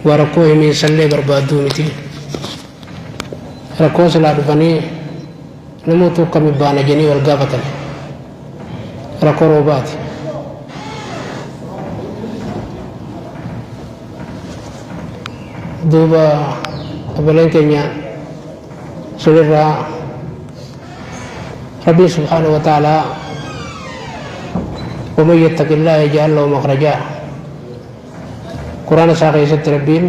Waa rakkoo himiinsallee barbaadduu miti. Rakkoo silaa dhufanii namoota akkami baana jedhanii wal gaafatan. Rakkoo roobaati. Duuba obboleen keenya sunirraa Rabbiin subhaanahu wa ta'aalaa ومن يتق الله يجعل له مخرجا. Quraana isaa keessatti Rabbiin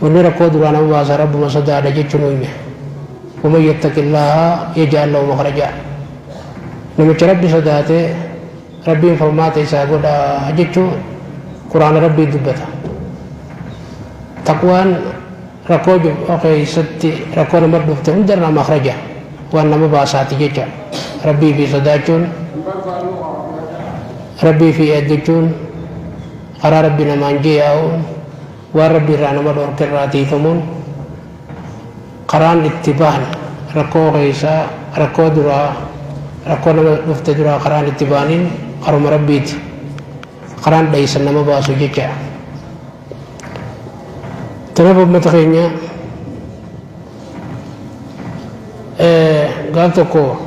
wanni rakkoo duraa nama baasa Rabbuma sodaadha jechuun hime. ومن يتق الله يجعل له مخرجا. Namicha Rabbi sodaate Rabbiin furmaata isaa godha jechuun Quraana Rabbii dubbata. Taqwaan rakkoo keessatti rakkoo nama dhufte hundarraa makhraja waan nama baasaati jecha. Rabbii fi sodaachuun, Rabbii fi eeggachuun, karaa Rabbi namaan jeeyaa'uun, waan Rabbi irraa nama dhorke irraa tiifamuun karaan itti bahan rakkoo keessaa rakkoo duraa rakkoo nama dhufte duraa karaan itti bahaniin karuma Rabbiiti. Karaan dheeysan nama baasu jecha. Kanaaf uummata keenya gaaf tokko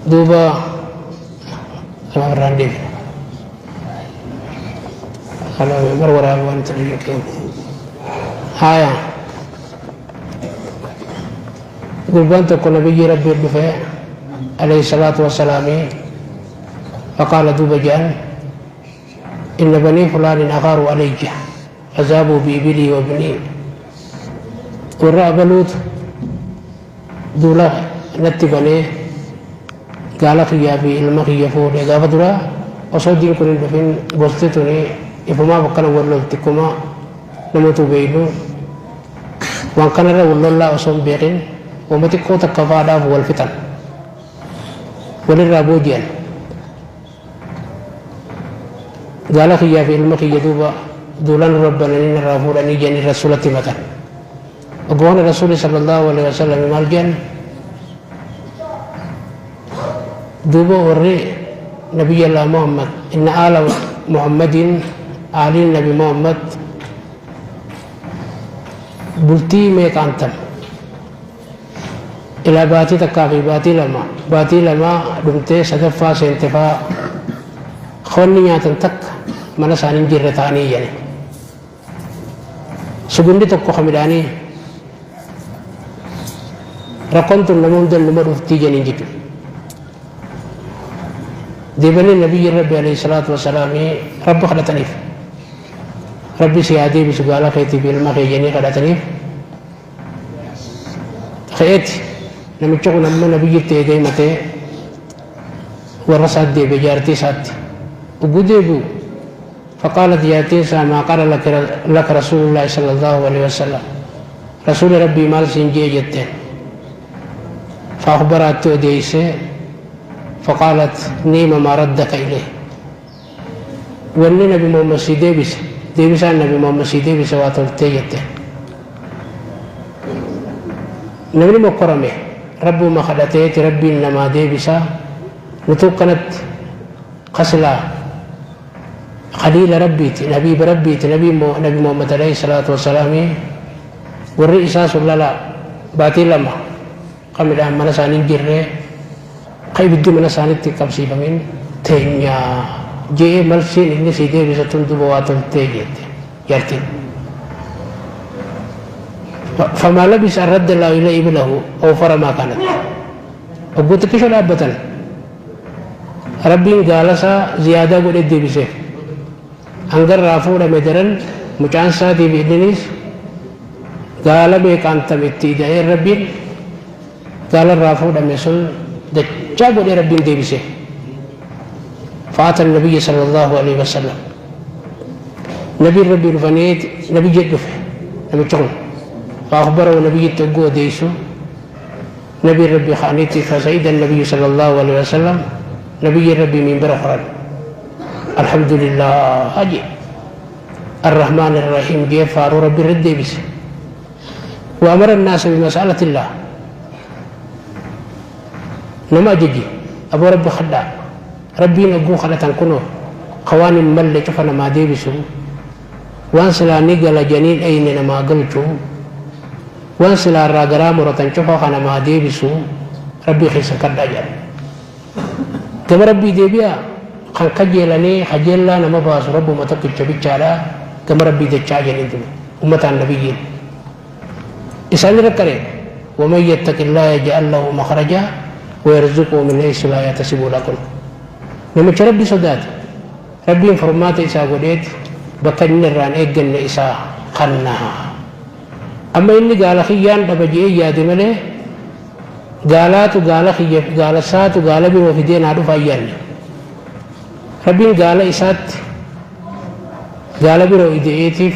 duuba nama irraan deebine. Mar waraaba waan ta'e keenya. Haaya. Gurbaan tokko nabiyyi Rabbii dhufe alayhi salaatu wassalaami faqaala duuba jedhan inna banii fulaanin agaaru alayya fazaabuu biibilii wa ibnii. Warra abaluutu duula natti banee gaala kiyyaa fi ilma kiyya fuudhe. Gaafa duraa osoo diin kun hin dhufin gosti tuni ifumaaf akkana wal lolti kuma namatu beeynu waan kanarra wal lollaa osoo hin beekin wama xiqqoo takka faadhaaf wal fixan walirraa booji'an. Gaala kiyyaa fi ilma kiyya duuba duula nurra bananii narraa fuudhanii jedhanii rasuulatti himatan. Ogoon rasuuli sallallahu alaihi wasallam maal jedhan duuba warri nabiyya Allah Muhammad inna aala Muhammadin aaliin nabi Muhammad bultii meeqaan tam ilaa baatii takkaa fi baatii lama dhumtee sadaffaa seente faa qonni nyaatan takka mana isaanii hin jirre ta'anii jedhe. Sugundi tokko ka midhaanii rakkoon tun nama hunda numa dhuftii jedhaniin jechuudha. Deebanii nabiyyi Rabbi alayhi salaatu wassalaami Rabbi kadhataniif. Rabbi si haa deebisu gaala keetii fi ilma kee jedhanii kadhataniif. Ka'eeti namichi kun amma nabiyyitti eegee himatee warra isaatti deebi'e jaartii isaatti. Ugguu deebi'u فقالت jaartiin isaa ما قال لك رسول الله صلى الله عليه وسلم. رسول ربي maal siin jee jetteen. فأخبرت أديسه فقالت نعم ما ردك إليه. Wanni nabi Muhammad si deebise deebisaan nabi Muhammad si deebise waa toltee jetteen. Namni mokkorame Rabbuma kadhateeti Rabbiin namaa deebisaa. Nutuu kanatti kasilaa khaliila Rabbiiti, nabiiba Rabbiiti, nabi Muhammad alayhi salaatu wassalaami warri isaa sun lala baatii lama ka midhaan mana isaanii hin jirre ka ibiddi mana isaaniitti qabsiifamin teenyaa je'ee malsiin inni si deebise tun duba waa toltee jette jaartiin. فما لبث أن رد الله إليه إبله أوفر ما كانت. Ogguu xiqqishoo dhaabbatan Rabbiin gaalasaa ziyaadaa godhee deebiseef. Hangarraa fuudhame daran mucaan isaatii fi inninis gaala meeqaan tam itti ida'ee Rabbiin gaalarraa fuudhame sun dachaa godhee Rabbiin deebiseef. فأتى النبي صلى الله عليه وسلم. نبي ربي رفنيت نبي جد نبي شغل فأخبره نبي تقوى ديسو نبي ربي خانيتي فسيد النبي صلى الله عليه وسلم نبي ربي من برخران الحمد لله أجي الرحمن الرحيم جيفار ربي ردي بس وأمر الناس بمسألة الله نما جدي أبو ربي خدا ربي نقو خلتان كنو Ka waan hin malle cufa namaa deebisu, waan silaa ni gala janii dhayne namaa galchu, waan silaa irraa garaa muratan cufa ka namaa deebisu Rabbii keessan kadhaa jedhan. Gama Rabbii deebi'aa, kan kajeelanii kajeellaa nama baasu Rabbuma tokkicha bichaadha, gama Rabbii dachaa jedhaniin duba ummataan nabiyyiin. Isaan rakkare waman yattaqillaaha yaj'al lahu makhrajaa wa yarzuqhu min haysu laa yahtasibu kun. Namicha Rabbi sodaate Rabbiin furmaata isaa godheet bakka inni irraan eegganne isaa kanna. Amma inni gaala kiyyaan dhaba je'ee yaade malee gaalaatu gaala kiyya gaala isaatu gaala biroo fidee naa dhufa hin yaadne. Rabbiin gaala isaatti gaala biroo ide'eetiif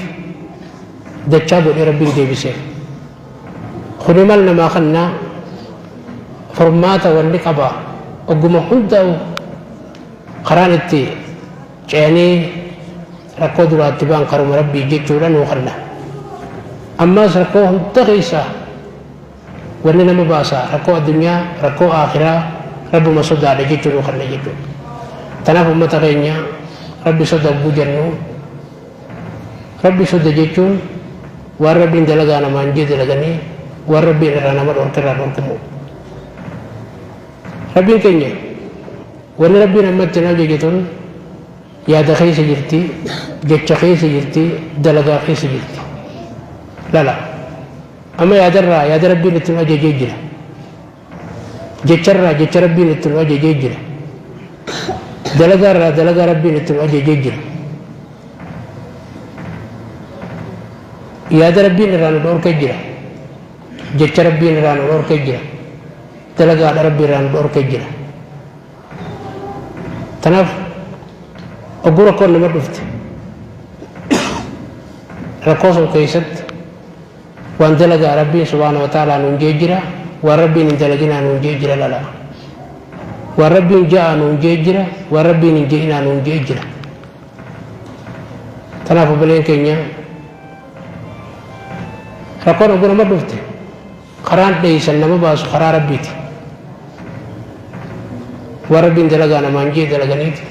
dachaa godhee Rabbiin deebiseef. Kuni maal namaa kannaa furmaata wanni qaba ogguma hundaa'u karaan itti ce'anii rakkoo duraatti ba'an karuma Rabbii jechuudha nuu kanna. Ammaas rakkoo hunda keessaa wanni nama baasa rakkoo addunyaa rakkoo aakhiraa Rabbuma sodaadha jechuu nuu kanna jechuudha. Tanaaf ummata keenya Rabbi soda hogguu jennu Rabbi soda jechuun waan Rabbiin dalagaa namaan jee dalaganii waan Rabbiin irraa nama dhorke irraa dhorkumu. Rabbiin keenya wanni Rabbiin amma ittiin ajaje tun yaada keessa jirti, jecha keessa jirti, dalagaa keessa jirti. Lala. Amma yaadarraa yaada Rabbiin ittiin ajajee jira. Jecharraa jecha Rabbiin ittiin ajajee jira. Dalagaarraa dalagaa Rabbiin ittiin ajajee jira. Yaada Rabbiin irraa nu dhorkee jira. Jecha Rabbiin irraa nu dhorkee jira. Dalagaadha Rabbi irraa nu dhorkee jira. Tanaaf ogguu rakkoon nama dhufte rakkoo sun keessatti waan dalagaa Rabbiin subhaana wa ta'aalaa nuun jee jira, waan Rabbiin hin dalaginaa nuun jee jira lala. Waan Rabbiin ja'a nuun jee jira, waan Rabbiin hin je'inaa nuun jee jira. Tanaaf obboleen keenya rakkoon ogguu nama dhufte karaan dheeysan nama baasu karaa Rabbiiti. Waan Rabbiin dalagaa namaan jee dalaganiiti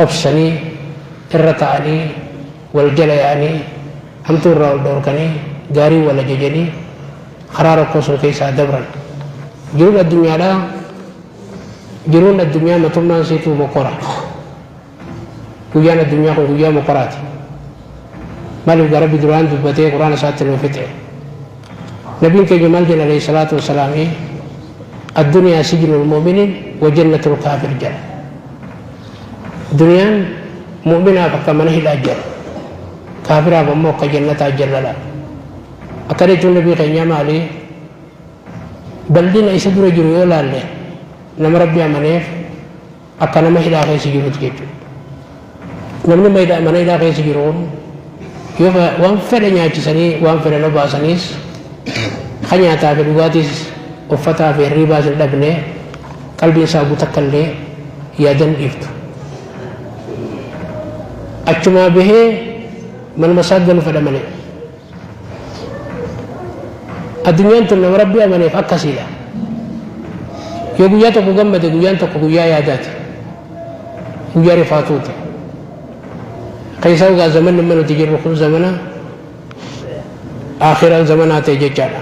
obsanii irra ta'anii wal jala yaa'anii hamtuu irraa wal dhoorkanii gaarii wal ajajanii karaa rakkoo sun keessaa dabran. Jiruun addunyaadhaa jiruun addunyaa matummaan siituu mokora. Guyyaan addunyaa kun guyyaa mokoraati. Maaliif gaa Rabbi duraan dubbatee Qur'aana isaatti nuu fixe. Nabiin keenya maal jedha alayhi salaatu wassalaami addunyaa sijnul mu'minin wa jannatul kaafir jedha. Duniyaan mu'minaaf akka mana hidhaa jedha. Kaafiraaf ammoo akka jannataa jallala. Akkana jechuun nabii keenyaa maali? Bal'ina isa dura jiru yoo laalle nama Rabbi amaneef akka nama hidhaa keessa jiruuti jechuudha. Namni mana hidhaa keessa jiru kun yoo waan fedhe nyaachisanii waan fedhan obaasaniis ka nyaataa fi dhugaatiis uffataa fi hirriibaas hin dhabne qalbiin isaa guutakka illee yaadan dhiiftu. Achumaa bahee manuma isaa galu fedha malee. Addunyaan tun nama Rabbi amaneef akkasiidha. Yoo guyyaa tokko gammade guyyaan tokko guyyaa yaadaati. Guyyaa rifaatuuti. Keessaa egaa zamanni amma nuti jirru kun zamana akhiraan zamanaa ta'e jechaadha.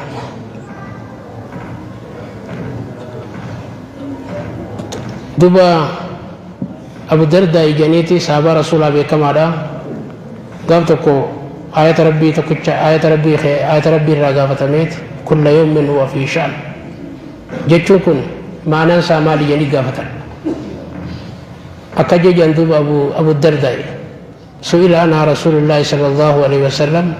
Duba Abu Dardaa ijaniiti sahabaa Rasuulaa beekamaadha. Gaaf tokko ayata Rabbii tokkicha ayata Rabbii ayata Rabbii irraa gaafatameet kulla yawmin huwa fi sha'an jechuun kun ma'anaan isaa maali jedhanii gaafatan. Akka jejan duuba Abu Dardaa su'ila anhaa Rasuulullaahi sallallahu alaihi wasallam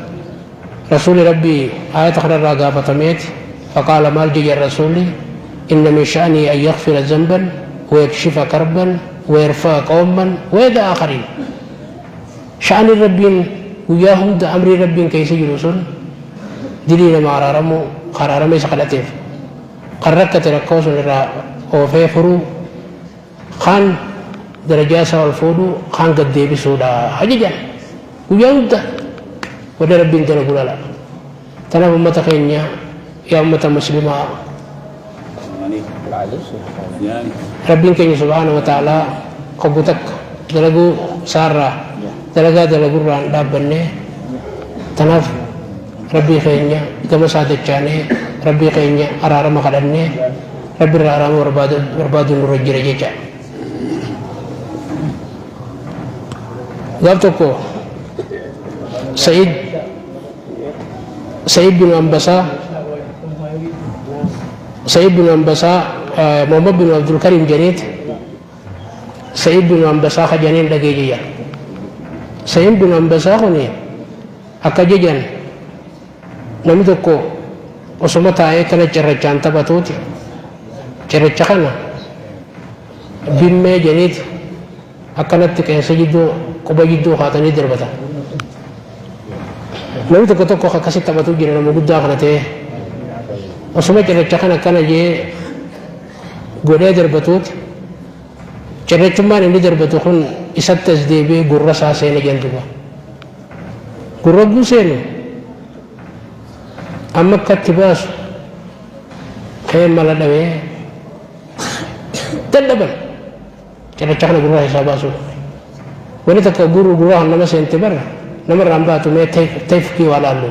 Rasuuli Rabbii ayata kanarraa gaafatameet faqaala maal jejan Rasuuli inna min sha'anii an yaghfira zamban wa yakshifa karban wa yarfa'a qawman wa yada'a akhariin. Sha'aniin Rabbiin guyyaa hunda amriin Rabbiin keessa jiru sun dilii nama araaramuu araarama isa kadhateef kan rakkate rakkoo sun irraa oofee furuu kaan darajaa isaa ol fuudhuu kaan gad deebisuudha ajajan guyyaa hunda wanni Rabbiin dalagu lala. Tanaaf ummata keenya yaa ummata muslimaa Rabbiin keenya subhaana wa ta'aalaa hoggu takka Dalaguu isaarraa dalagaa dalagurraan dhaabbannee tanaaf rabbii keenya gama isaa dachaanee rabbii keenya araarama kadhannee rabbi irraa araarama barbaaduun nurra jira jecha. Gaaf tokko Sa'id bin Ambasaa, Sa'id bin Ambasaa, Muhammad bin Abdul Karim jedheet Sa'id bin Ambasaa kajaniin dhagee jeyyan. Sa'id bin Ambasaa kuni akka jejan namni tokko osoma taa'ee kana cirrachaan taphatuuti cirracha kana bimmee jedheeti akkanatti qeensa jidduu quba jidduu kaatanii darbatan. Namni tokko tokko akkasitti taphatu jira, nama guddaa kana ta'ee osoma cirracha kana akkana jee godhee darbatuuti cirrachummaan inni darbatu kun isatti as deebi'ee gurra isaa seene jenduba. Gurra guu seenu amma akkatti baasu ka'ee mala dhabee dadhaban cirracha kana gurra isaa baasuu. Wani takka gurru gurra nama seente barra namarraan baatu mee teefkii waa laallu.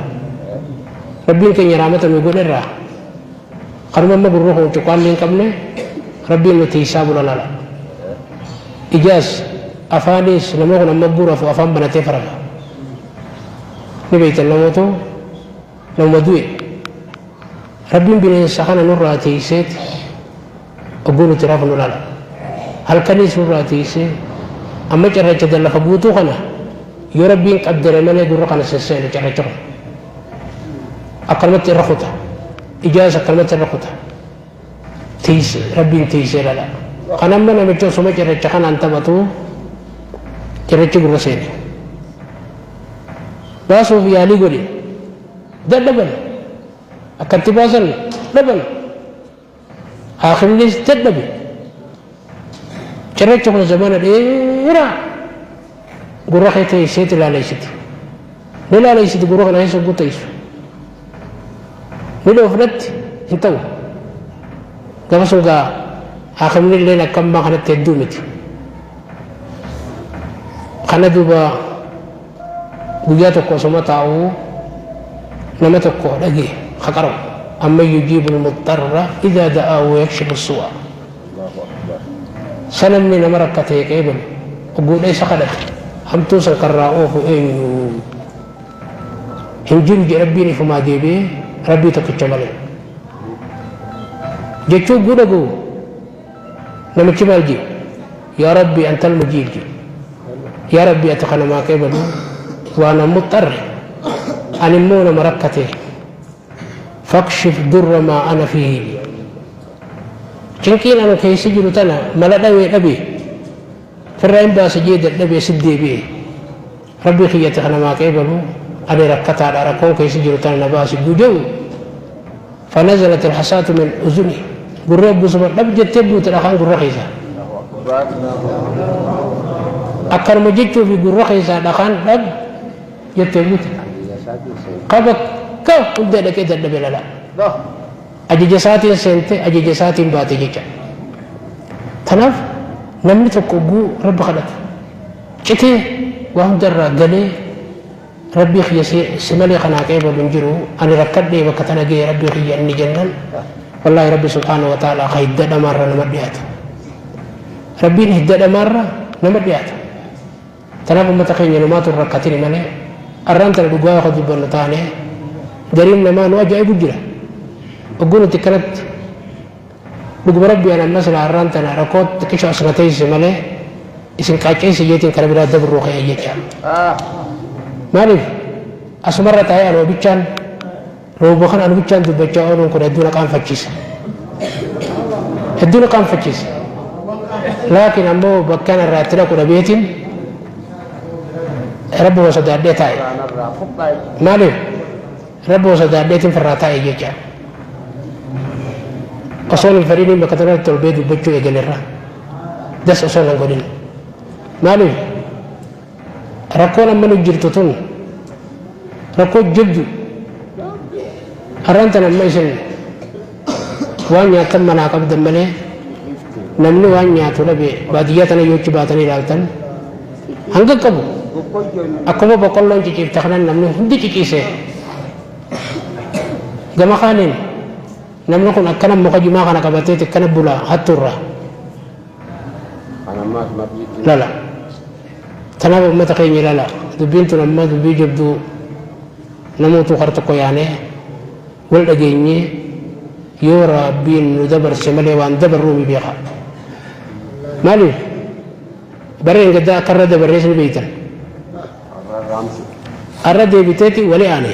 Rabbiin keenya raamata nu godherraa kanuma amma gurra kun cuqaalli hin qabne rabbiin nu tiisaa bula laala. Ijaas afaanis nama kun amma gurafu afaan banatee farafa. Ni beektan namoota nama du'e rabbiin bineensa kana nurraa tiiseet ogguu nuti rafu nu laala. Halkanis nurraa tiisee amma cirracha lafa guutuu kana yoo rabbiin qaddare malee gurra kana sesseene cirracha kun akkanumatti irra kuta, ijaas akkanumatti irra kuta, tiise rabbiin tiisee lala. Kan amma namicha osoma cirracha kanaan taphatu cirrachi gurra seene baasuuf yaalii godhe dadhaban, akkatti baasan dhaban, haakimnis dadhabe. Cirracha kun zamana dheeraa gurra kee teesseet ilaaleessiti, ni ilaaleessiti, gurra kana keessa hogguu teessu ni dhoofnatti hin ta'u. Gaafa sun gaa haakimni illeen akka ammaa kanatti hedduu miti. Kana duuba guyyaa tokko osoma taa'uu nama tokko dhage haqara'u amma yujiibu lmuxxarra idaa da'aahu wa yakshifu su'a. Sanamni nama rakkatee qeebalu ogguudha isa kadhate hamtuu san karraa oofu eenyu hin jiru je rabbiin ifumaa deebi'ee rabbii tokkicha malee jechuu guu dhaga'u namichi maal jee? Yaa rabbi antal mujiib je, yaa rabbi ati kanamaa qeebalu waan an muxxarre ani immoo nama rakkate fakshif durra maa ana fiihi, cinqiin anu keessa jiru tana mala dhawee dhabe firraa hin baasa jee dadhabee sit deebi'e, rabbii kiyyati kanamaa qeebalu ani rakkataadha rakkoon keessa jiru tana na baasi guja'u. فنزلت الحصاة من أذنه gurra busuma dhab jettee buute dhakaan gurra keessa akkanuma jechuu fi gurra keessaa dhakaan dhab jettee buute qaba ka hundee dhaqee dadhabe lala. Ajaja isaatiin seente, ajaja isaatiin baate jecha. Tanaaf namni tokko guu rabbi kadhatu citee waa hundarraa galee rabbii kiyya si malee kanaa qeebalu hin jiru, ani rakkadhee bakka tana ga'e rabbii kiyya inni jennan, wallaahi rabbi subhaanahu wa ta'ala ka hidda dhamaarra nama dhiyaata. Rabbiin hidda dhamaarra nama dhiyaata. Tanaaf ummata keenya numaatu hin rakkatini malee arraan tana dhugaa yoo dubbannu taane gariin namaa nu ajaa'ibu jira. Ogguu nuti kanatti dhuguma rabbi an amma sila arraan tana rakkoo xiqqisho as na teessise malee isin qaacceesse jeetiin kana biraa dabruu ka'e jecha. Maaliif asumarra taa'ee anuma bichaan rooba kana anu bichaan dubbachaa ooluun kun hedduu na qaanfachiisa. Hedduu na qaanfachiisa. Laakiin ammoo bakka irraa itti dhaqu dhabeetiin rabbuma sodaadhee taa'e. Maaliif rabbuma sodaadheetiin firraa taa'e jecha. Osoon hin fedhiniin bakka tanatti ol bee dubbachuu eegalerra. Das osoo hin godhin. Maaliif rakkoon amma nu jirtu tun rakkoo jabdu. Har'aan tan amma isin waan nyaattan manaa qabdan malee namni waan nyaatu dhabe baadiyyaa tana yoo achi baatanii ilaaltan Hanga qabu akkuma boqqolloon ciciifte kanan namni hundi ciciise. Gama kaaniin namni kun akkana muka jimaa kana qabateeti akkana bula hattuurra. Lala. Tanaaf uummata keenya lala. Dubbiin tun amma dubbii jabduu namootu kar tokko yaanee wal dhageenyee yoo Rabbiin nu dabarse malee waan dabarruu mi beeka. Maaliif? Barreen gaddaa akka irra dabarrees ni beektan. Arra deebiteeti wali aane.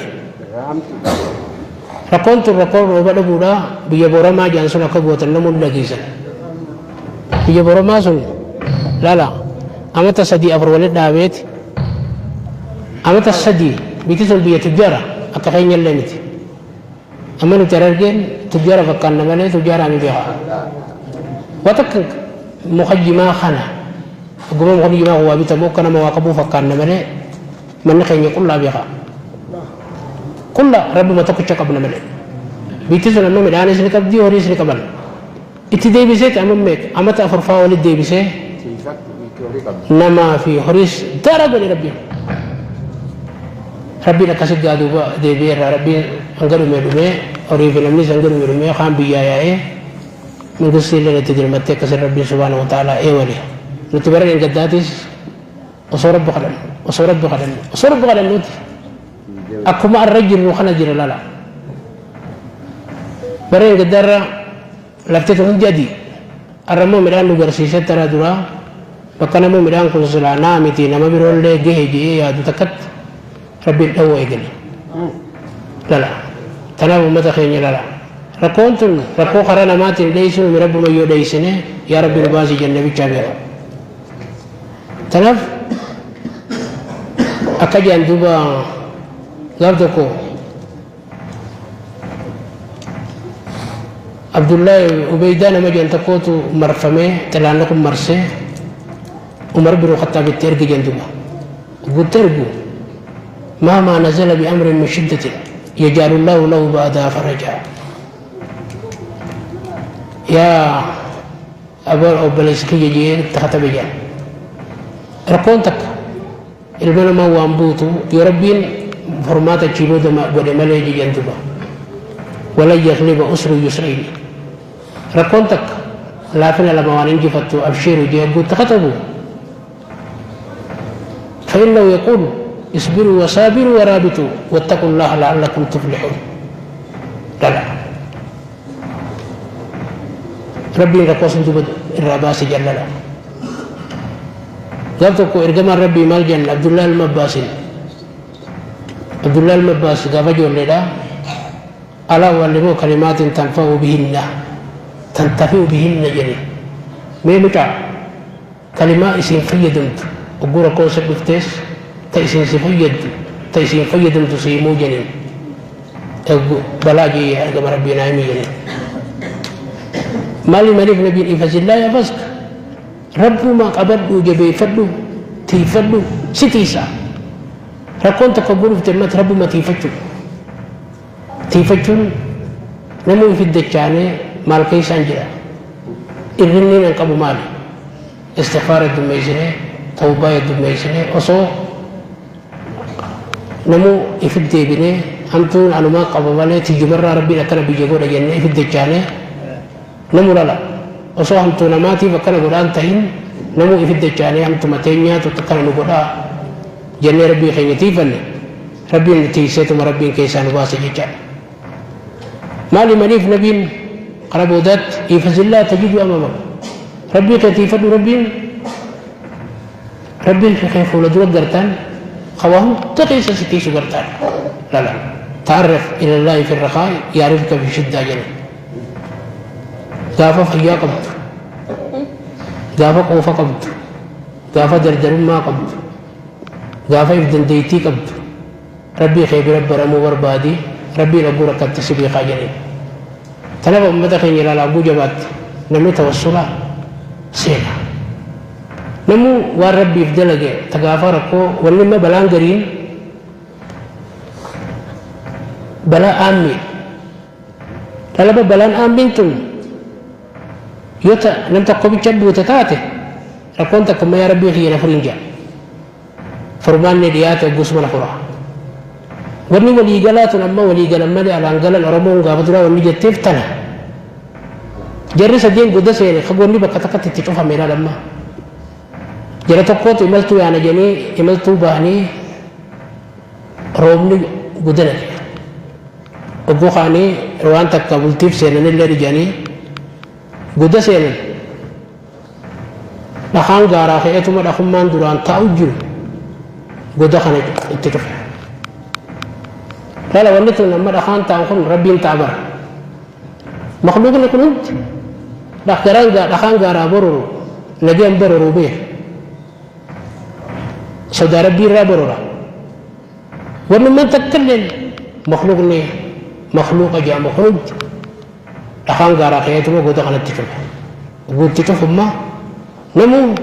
Rakkoon tun rakkoon rooba dhabuudha. Biyya Booramaa jedhan sun akka gootan namoonni dhageessan. Biyya Booramaa sun lala amata 3 4 walitti dhaabeeti. Amata 3 biyyi sun biyya tujjaara akka keenya illee miti. Amma nuti Harargeen tujjaara fakkaanna malee tujjaaraa mi beeka. Waa takka muka jimaa kana oguma mukni jimaa kun waa bitamu akka nama waa qabuu fakkaanna malee manni keenya qullaa beeka. Qullaa rabbuma tokkicha qabna malee. Biyyi sun amma midhaanis ni qabdi, horiis ni qaban. Itti deebiseeti amma meeqa amata 4 faa walitti deebisee namaa fi horiis dara godhe Rabbiin. Rabbiin akkasi gaa duuba deebi'ee irraa Rabbiin hanga dhumee dhumee horii fi namnis hanga dhumee dhumee kaan biyyaa yaa'ee mangistii illee itti dirmattee akkasi Rabbiin subhaanahu wa ta'aalaa eewale. Nuti bara dheengaddaatis osoo Rabbi kadhannu osoo Rabbi kadhannu osoo Rabbi kadhannuuti akkuma arra jirru kana jira lala. Bara dheengaddaarra lafti tun hundi adii. Arra immoo midhaan nu garsiisee taraa duraa bakka namuu midhaan kun silaa naa miti nama biroollee gahe jedhee yaadu takkatti Rabbiin dhawoo eegale. Lala. Tanaaf uummata keenya lala. Rakkoon tun rakkoo karaa namaatiin dheessinu mi Rabbuma yoo dheessine yaa Rabbi nu baasii jenne bichaa beeka. Tanaaf akka jedhan duuba gaaf tokko Abdullahi Ubeydaa nama jedhan tokkootu marfamee xilaanni kun marsee Umar bin Khattaabitti erge jedhan duuba. Guutti ergu مهما نزل بأمر من شدة يجعل الله له بعدها فرجا. يا أبو أبليسكي يجي تخطب جان. ركون تك ilma namaa waan buutu yoo Rabbiin furmaata achii booda godhe malee jedhan duuba. Walan yaghliba usru yusrayni. Rakkoon takka laafina lama waan injifattu abshiiru jee guutti katabu. فإنه يقول اصبروا وصابروا ورابطوا واتقوا الله لعلكم تفلحون. لا لا. ربي ركوس دوبا الرباس جل لا. قال تكو إرجما ربي مال جن عبد الله المباسين. عبد الله المباس قال لنا ألا أعلموا كلمات تنفع بهن تنتفع بهن جني. ميمتا كلمة اسم فيدمت وقول كوس بفتس تيسين سفيد تيسين فيدمت سيمو جنين. بلاجي أرجما ربي نعمي جنين. مالي مالك نبي إفز الله يفزك رب ما قبل جبي فدو تيفدو ستيسا ركون تقبل في تمت رب ما تيفتشو تيفتشون نمو في الدجانة مال كيسان جرا إرني نقبل مالي استغفار الدميزنة توبة الدميزنة أصو نمو في الدبنة أنتم على ما قبل مالي تجمر ربي لكنا بيجوا رجعنا في الدجانة نمو لا لا osoo hamtuu namaatiif akkana godhaan tahin namuu ifi dachaanee hamtuma teenyaatu akkana nu godhaa jennee Rabbii keenya tiifanne Rabbiin nu tiiseetuma Rabbiin keessaa nu baase jechaadha. Maali maniif nabiin karaa boodaatti ifazillaa tajidu amamaka Rabbii kee tiifadhu Rabbiin kee fuula dura gartaan hawaa hunda keessa si tiisu gartaan lala ta'arraf ilallaahi fi raqaa yaarifka fi shiddaa jedhan. Gaafa fayyaa qabdu, gaafa quufa qabdu, gaafa dardarummaa qabdu, gaafa if dandeettii qabdu, Rabbii kee bira baramuu barbaadi, Rabbiin ogguu rakkatti si beekaa jedheen. Tanaaf uummata keenya ilaalaa ogguu jabaatti namni tawassulaa seena. Namuu waan Rabbiif dalage ta gaafa rakkoo wanni amma balaan gariin balaa aammii. Dhalaba balaan aammiin tun yoo ta nam tokko bicha buute taate rakkoon takka amma yaa Rabbii kiyya na furiin jedha. Furmaanni dhiyaate hoggusuma na fura. Wanni waliigalaa tun amma waliigalan malee alaan galan Oromoon gaafa duraa wanni jetteef tana. Jarri sadeen goda seene kagoonni bakka takkatti itti cufame ilaal amma. Jara tokkootu imaltuu yaana jedhanii imaltuu bahanii roobni goda naqe. Ogguu kaanii waan takka bultiif seenanillee dhijanii goda seenan. Dhakaan gaaraa ka'eetuma dhakummaan duraan taa'u jiru goda kana itti cufe. Laala wanni tun amma dhakaan taa'u kun Rabbiin ta'a bara. Makhluuqni kun hundi dhakaan gaaraa bororu nageen bororuu beeka. Sodaa Rabbii irraa borora. Wannummaan takka illeen makhluuqni makhluuqa jedhamu kun hundi dhakaan gaaraa ka'eetuma goda kanatti cufe. Guutti cufummaa namuu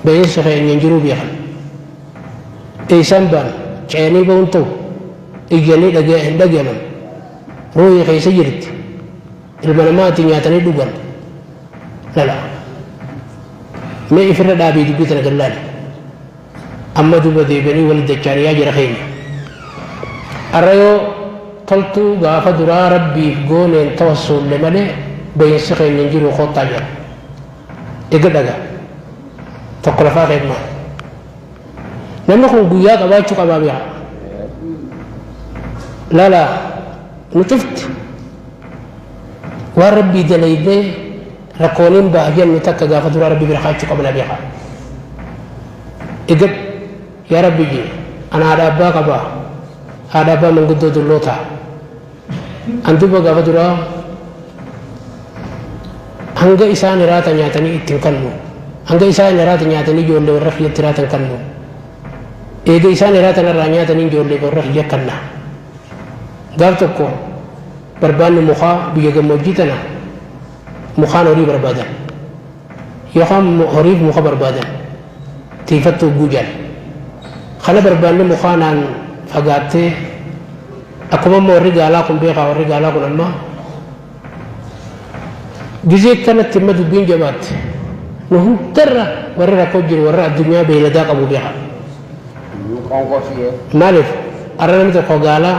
ba'iinsa keenya hin jiruu beekan. Eessaan ba'an ce'anii ba'uun ta'u iyyanii hin dhagayaman. Ruuhii keessa jirti. Ilma namaati nyaatanii dhugan. Lala. Mee ifirra dhaabii dubbii tana gallaali. Amma duuba deebi'anii wal dachaanii yaa jara keenya. Arra yoo toltuu gaafa duraa Rabbiif gooneen tawassuulle malee bahiinsi keenya hin jiru koottaa jedha. Eega dhaga. Tokko lafaa keemmaa. Namni kun guyyaa qabaachuu qabaa beeka. Lala nu cufti waan Rabbii dalaydee rakkooniin baha jennu takka gaafa duraa Rabbi bira kaachuu qabna beeka. Egaa yaa Rabbi jee ana haadha abbaa qabaa haadha abbaa manguddoo dulloota an duuba gaafa duraa hanga isaan hiraata nyaatanii ittiin kannu hanga isaan hiraata nyaatanii ijoollee warra kiyyatti hiraatan kannu eega isaan hiraatan irraa nyaatanii ijoollee warra kiyya kanna gaaf tokko barbaanni mukaa biyya gammoojjii tana mukaan horii barbaadan yookaan horiif muka barbaadan tiifattuu guujan kana barbaanni mukaanaan fagaattee akkuma amma warri gaalaa kun beekaa warri gaalaa kun amma gizee kanatti amma dubbiin jabaatte nu hundarra warri rakkoo jiru warra addunyaa beeyladaa qabu beekaa. Maaliif har'a namni tokko gaalaa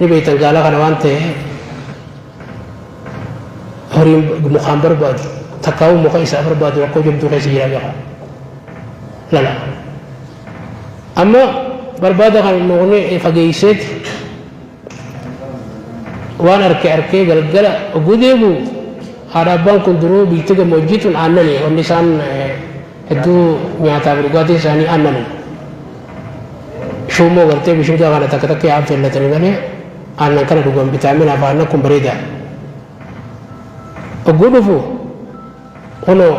ni beektan gaalaa kana waan ta'e horiin mukaan barbaadu takkaa'uu muka isaa barbaadu rakkoo jabduu keessa jira beekaa. Lala. Amma barbaada kan mukni fageesseeti waan arke arkee galgala oguu deebi'u haadha abbaan kun duruu biitti gammoojjii tun aannani wanni isaan hedduu nyaataaf dhugaatiin isaanii aannani. Shuumoo gartee bishingaa kana takka takka yaa'an fellatanii malee aannan kana dhugan bitaaminaaf aannan kun bareedaa. Oguu dhufu kunoo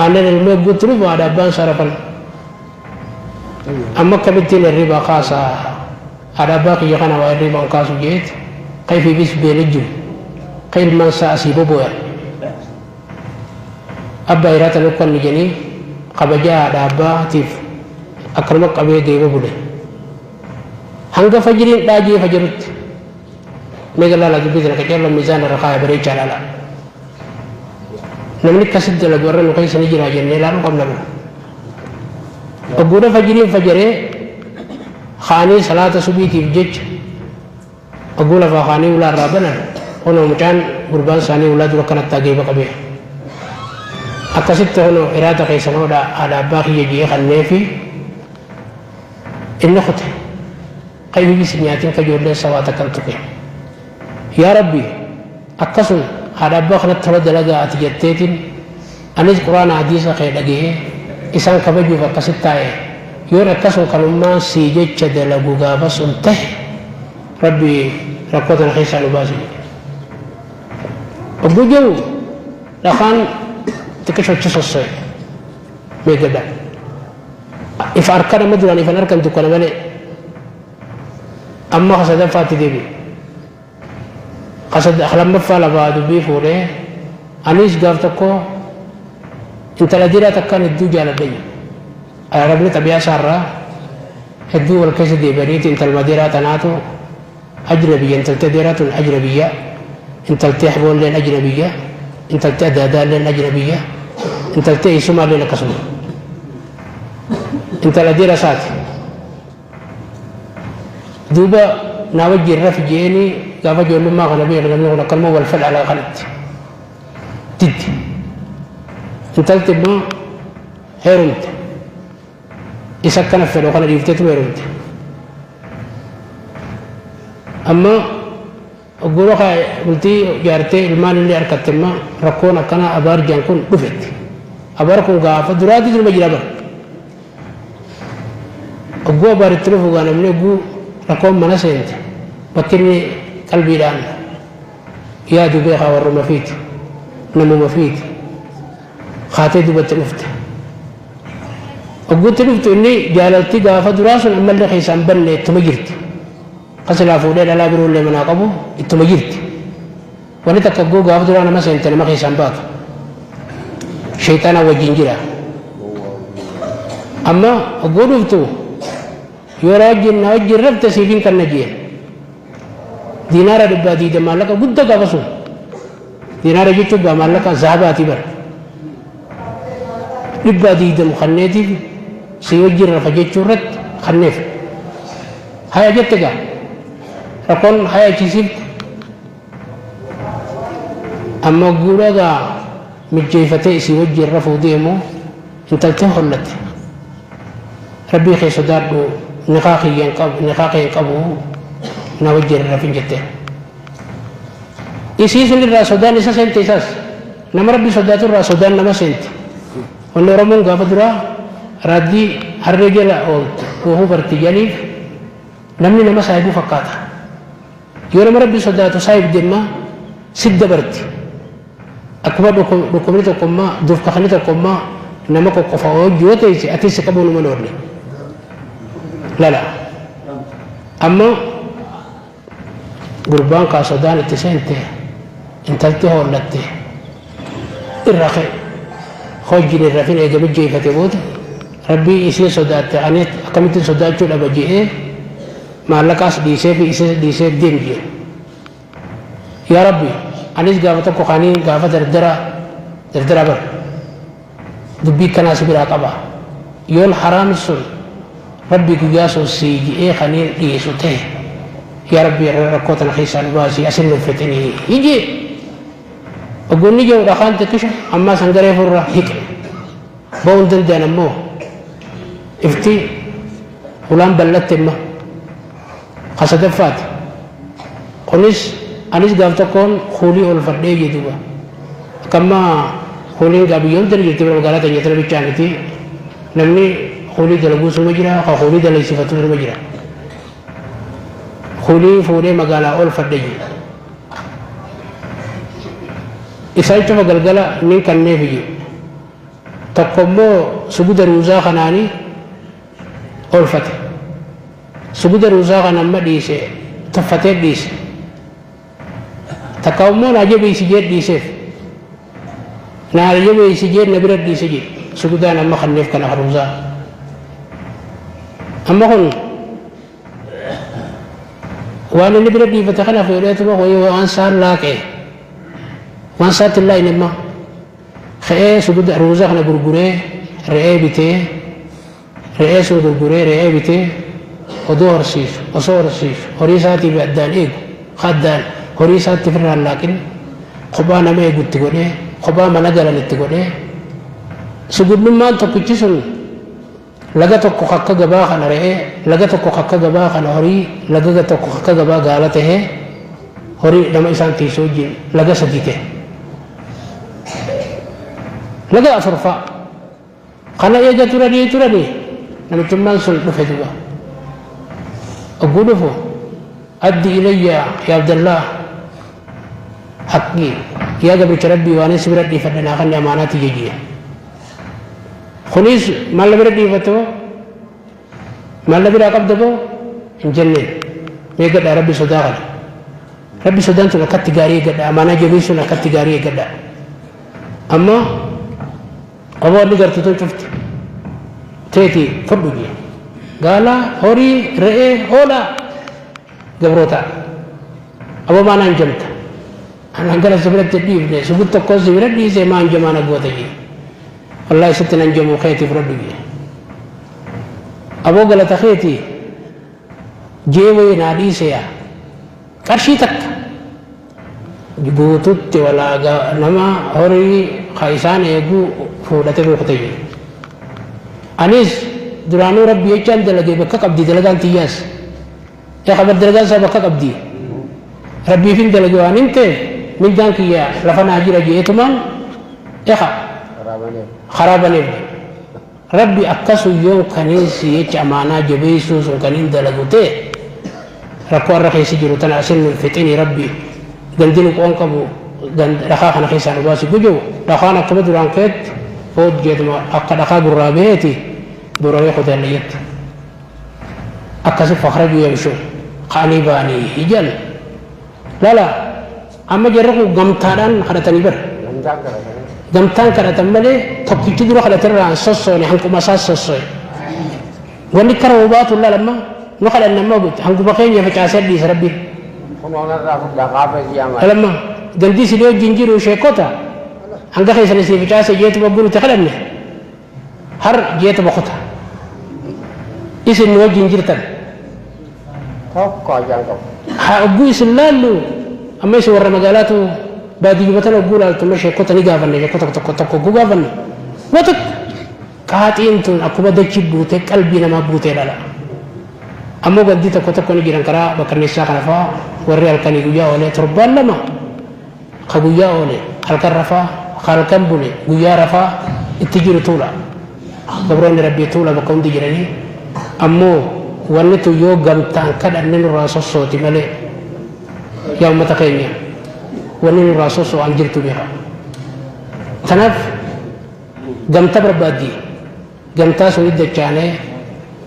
aannan ilmee ogguutti dhufu haadha abbaan isaa rafan. Amma akkamittiin hirribaa kaasaa haadha abbaa kiyya kana waa hirribaan kaasu jeeti ka ifiifis beela jiru ka ilmaan isaa asii boboyan. Abbaa hiraata nukkanni jedhanii kabajaa haadha abbaatiif akkanuma qabee deema bule. Hanga fajiriin dhaajee fajarutti. Mee laala dubbii tana qaceelloo miizaana irra kaaya bareechaa laala. Namni akkasitti dalagu warra nu keessa ni jira jennee ilaaluu qabna nu. Ogguudha fajiriin fajaree kaanii salaata subiitiif jecha ogguu lafaa kaanii ulaa irraa banan kunoo mucaan gurbaan isaanii ulaa dura kanatti ageeba qabee. Akkasitti kunoo iraata keessan hodhaa haadha abbaa kiyya ji'ee kanneefi inni kute. Ka ififis nyaatiin ka ijoolleen sawaa takkan tuqe. Yaa Rabbi akkasuma haadha abbaa kanatti tola dalagaa ati jetteetiin anis quraana hadiisa kee dhaga'ee isaan kabajuuf akkasitti taa'e yoon akkasuma kanummaan sii jecha dalagu gaafa sun tahe Rabbi rakkoo tana keessaa nu baasi jedhe. Ogguu jiru dhakaan xiqqishochi sosso'e meegadha. Ifa harka nama duraan ifan harkan dukkana malee amma ka sadaffaatti deebi'e. Ka lammaffaa lafaa dubbii fuudhee anis gaaf tokko intala dhiiraa takkaan hedduu jaaladha jedhe. Arabni xabiyaa isaarraa hedduu wal keessa deebi'aniiti intalma dhiiraa tanaatu ajnabiyya intaltee dhiiraa tun ajnabiyya intaltee haboolleen ajnabiyya intaltee adaadaalleen ajnabiyya intaltee eessumaalleen akkasuma. Intala dhiira isaati. Duuba naa wajjin rafi je'eenii gaafa ijoollummaa kana beeku namni kun akkanuma wal fedha alaa kanatti. Didde. Intalti immoo heerumte. Isa akkana fedhu kana dhiifteetu heerumte. Amma oggura bultii jaartee ilmaan illee harkatte immoo rakkoon akkanaa abaar jaan kun dhufetti. Abaar kun gaafa duraati durba jira bara. Ogguu abaar itti dhufu gaa namni ogguu rakkoon mana seente bakki inni qalbiidhaan yaadu beekaa warruma fiiti namuma fiiti kaatee dubatti dhufte. Ogguutti dhuftu inni jaalalti gaafa duraa sun ammallee keessaan banne ittuma jirti. Kasilaa fuudhee dhalaa biroollee manaa qabu ittuma jirti. Wanni takka ogguu gaafa duraa nama seente nama keessaan baatu. Shayxaana wajjin jira. Amma ogguu dhuftu yoo na wajjin rafte siifin kan na jeen. Diinaara 120 maallaqa guddaa gaafa sun. Diinaara jechuun gaa maallaqa zahabaatii bara. 120 kanneetiif si wajjin rafa jechuu irratti kanneef. Haya jette gaa rakkoon haya achiisiifte. Amma guura gaa mijjeeffatee isii wajjin rafuu deemu intalti hollatte. Rabbii kee sodaadhu niqaa kiyyan qabu niqaa kee hin qabu na wajjin rafin jette. Isii sun irraa sodaan isa seente isaas nama rabbi sodaatu irraa sodaan nama seente. Wanni Oromoon gaafa duraa raaddii harree jala ooltu oohuu barti jedhaniif namni nama saahibuu fakkaata. Yoo nama rabbi sodaatu saahib deemmaa sit dabarti. Akkuma dhukkubni tokkommaa duufkakni tokkommaa nama qoqqofa yoo teesse atis si qabuu numa oolle. Lala. Amma gurbaan kaa sodaan itti seente intalti hoollatte irra ka'e hojii irra fin eega mijjeeffate booda rabbii isiin sodaatte ani akkamittiin sodaachuu dhaba je'ee maallaqaas dhiisee fi isiis dhiisee deem jee. Yaa Rabbi anis gaafa tokko kaanii gaafa dardara dardara bar dubbii kanaa si biraa qaba yoon haraam sun rabbi guyyaa sun sii ji'ee kaniin dhiisu ta'e yaa Rabbi rakkoo tana keessaa nu baasii asin nu fixinii ijee oggoonni jiru dhakaan xiqqisha ammaa san garee furra hiqe ba'uu hin danda'an ammoo ifti hulaan bal'atte imma kasadaffaati kunis anis gaaf tokkoon kuulii ol fadhee jedhuba akkamma kuuliin gaa biyya hunda jirti bira magaalaa teenya tana bichaa miti namni kuulii dalaguu suma jira ka kuulii dalaysifatu suma jira kuulii fuudhee magaalaa ol fadhe jedhu isaan cufa galgala nin kanneef jedhu tokko immoo suguda ruuzaa kanaanii oolfate suguda ruuzaa kana amma dhiise tuffatee dhiise takka immoo naa jabeessi jee dhiiseef naa jabeessi jee na bira dhiise jedhe sugudaan amma kanneef kana ruuzaa amma kun waan inni bira dhiifate kana fuudheetuma waan saan laaqee waan saatti hin laayine imma ka'ee suguda ruuza kana gurguree re'ee bitee re'ee sun gurguree re'ee bitee odoo horsiisu osoo horsiisu horii isaatiif addaan eegu addaan horii isaatti ofirraa laaqin kophaa nama eegutti godhee kophaa mana galan itti godhee sugudnummaan tokkichi sun laga tokko kakka gabaa kana re'ee laga tokko kakka gabaa kana horii laga tokko kakka gabaa gaala tahee horii nama isaan tiisuu wajjin laga sadii ta'e. Laga afurfaa kana eega turanii turanii namichummaan sun dhufe duba. Ogguu dhufu addi ilayya yaa Abdallaa haqqii yaa gabricha rabbii waan si bira dhiifadhe naa kanni amaanaati jejiye. Kunis maal na bira dhiifatte moo maal na biraa qabda moo hin jenneen mee gadhaa rabbi sodaa kana. Rabbi sodaan sun akkatti gaarii eeggadha amaanaa jabeessuun akkatti gaarii eeggadha. Amma oboo inni gartu tun cufti teeti fudhu jee gaala horii re'ee hoolaa gabroota aboo maanaan jamta anaan gara si biratti dhiifne sugut tokko si bira dhiise maan jamaa na goota jee wallaahi sitti nan jamuu keeti fudhadhu jee. Aboo galata keeti jee wayii naa dhiise yaa qarshii takka guututti walaa nama horii ka isaan eegu fuudhate rukute jee. Anis duraanuu Rabbi jechaan dalage bakka qabdi dalagaan tiyyaas. Yaa kabar dalagaan isaa bakka qabdi. Rabbiifin dalage waan hin ta'eef mindaan kiyya lafa naa jira jeetumaan eha karaa baneef. Rabbi akkasu yoon kaniin si jecha amaanaa jabeessuu sun kaniin dalagu ta'e rakkoo har'a keessa jiru tana asin nun fixini. Rabbi gandi nu qoon qabu dhakaa kana keessaa nu baasi guju dhakaan akkuma duraan keetti foot jeetuma akka dhakaa gurraa baheeti boraree kuteellayyatti akkasi fakhrajuu yamshuun ka'anii ba'anii ijaan lala. Amma jarri kun gamtaadhaan kadhatanii bara gamtaan kadhatan malee tokkichi dura kadhaterraa hin sossoone, hanquma isaa sossoe. Wanni kara hubaatu lalamma nu kadhanna amma hanguma keenya facaasee dhiisa Rabbiin. Lamma gandii isinii wajjin jiru sheekota hanga keessan isinii facaase jeetuma gunuti kadhanne har jeetuma kuta isin nu wajjin jirtan. Tokko ajaan qabu. Haa ogguu isin laallu amma isin warra magaalaatu baadiyyuma tana ogguu laaltu amma sheekota ni gaafanne, sheekota tokko tokko ogguu gaafanne wa tokko qaaxiin tun akkuma dachi buutee qalbii namaa buutee dhala. Ammoo gandii tokko tokko ni jiran karaa bakkanneessaa kana fa'aa warri halkanii guyyaa oolee torbaan lama ka guyyaa oole halkan rafaa, ka halkan bule guyyaa rafaa itti jiru tuula. Gabroonni Rabbii tuula bakka hundi jiranii. Ammoo wanni tun yoo gamtaan kadhanne nurraa sossooti malee yaa ummata keenya wanni nurraa sosso'an jirtu beeka. Tanaaf gamta barbaaddi. Gamtaa sun iddachaanee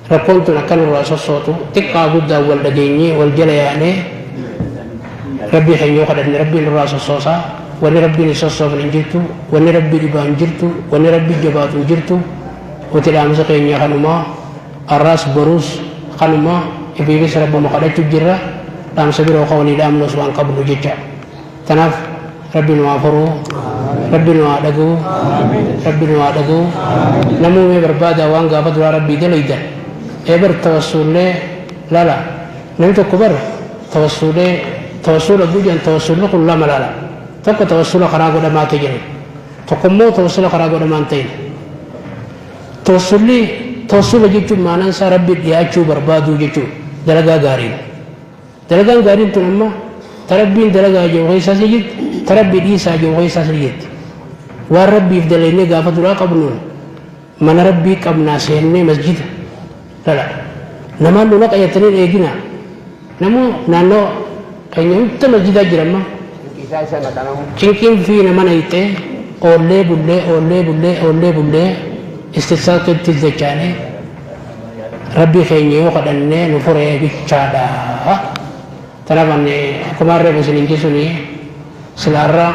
rakkoon tun akka nurraa sossootu xiqqaa guddaan wal dhageenyee wal jala yaanee Rabbii keenya yoo kadhanne Rabbiin nurraa sossoosaa. Wanni Rabbiin hin sossoofne hin jirtu, wanni Rabbi dhibaa hin jirtu, wanni Rabbi jabaatu hin jirtu. Nuti dhaamsa keenya kanumaa arraas boruus kanumaa ifiifis Rabbuma kadhachu jirra. Dhaamsa biroo ka walii dhaamnus waan qabnu jecha. Tanaaf Rabbi nu haa furuu, Rabbi nu haa dhaga'u, Rabbi nu haa dhaga'u. Namuu mee barbaada waan gaafa duraa Rabbii dalaydan. Ee bar tawassuullee lala. Namni tokko bar tawassuulee tawassuula gujan tawassuulli kun lama lala. Tokko tawassula karaa godhamaa ta'e jedhan. Tokko immoo tawassula karaa godhamaa hin ta'in. Tawassulli tawassula jechuun maanaan isaa Rabbi dhiyaachuu barbaaduu jechuudha. Dalagaa gaariin. Dalagaan gaariin tun amma ta Rabbiin dalagaa jiru keessaas ni jirti, ta Rabbi dhiisaa jiru keessaas ni jirti. Waan Rabbiif dalaynee gaafa duraa qabnuun mana Rabbii qabnaa seennee masjida lala. Namaan nu naqa jettanii eegina. Namuu naannoo keenya hunda masjidaa jira amma. Cinqiin fi nama nayxee oollee bullee oollee bullee oollee bullee istissaatti dachaanee Rabbii keenya yoo kadhannee nu furee bichaadha. Tanaaf ani akkuma harree isiniin jechuun silaarra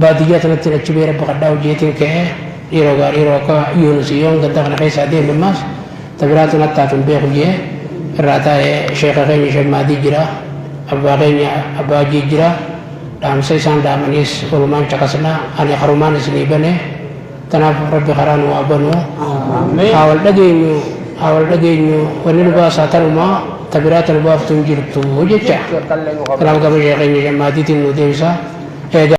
baadiyyaa tanatti achi bee Rabbi kadhaa hojjeetiin ka'ee dhiiroo gaa dhiiroo akka Yuunus yoon ganda kana keessaa deeme ammaas tabiraatu nattaaf hin beeku jee irraa taa'ee sheeka keenya Shemmaadii jira, abbaa keenya abbaa Hajii jira. Dhaamsa isaan dhaamaniis walumaan caqasna. Ani karumaan isinii bane. Tanaaf Rabbi karaa nu haa banu. Haa wal dhageenyu, haa wal dhageenyu. Wanni nu baasaa tanumaa ta biraa ta nu baaftu hin jirtu jecha. Kanaaf gama sheeka keenya Shemmaadiitiin nu deebisa. Eegaa.